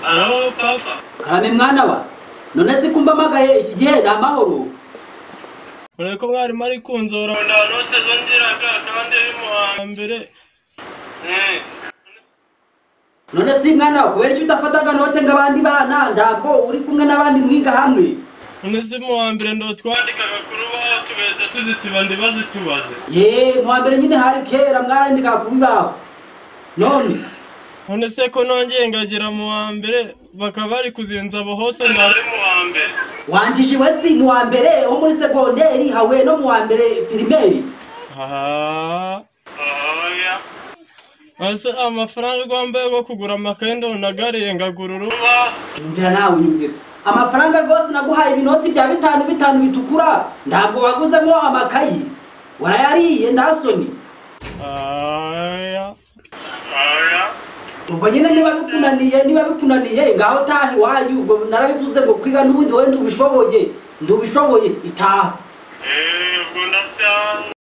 Alo papa. Karame mwana wa, none se kumpamagaye iki gihe ni amahoro? Ureko mwarimu ari kunzora note zo ngiraga kandi ari mu wa mbere. None si mwana wa, kubera icyo udafataga note ng'abandi bana, ntabwo uri kumwe n'abandi mwiga hamwe? None se mu wa mbere ndo twandikaga ku rubaho tugahita tuzisiba ntibazitubaze. Ye, mu wa mbere nyine hari kera mwarandikaga ku bibaho. None se ko nongeye ngagera mu wa mbere bakaba bari kuzinzaba hose ndari mu wa mbere. Wanjije we si mu wa mbere wo muri segonderi hawe no mu wa mbere pirimeri. Ese amafaranga gwambaye go kugura amakaye ndonagariye ngagura urubaho. Nyumvira nawe unyumvira. Amafaranga gose naguhaye ibinoti bya bitanu bitanu bitukura, ntabwo waguzemo amakayi. Warayariye ndasoni. Ubwo nyine niba bikunaniye ngaho taha iwanyu. Ubwo narabivuze ngo kwiga n'ubundi wowe ndubishoboye itaha. Ubwo ndataha.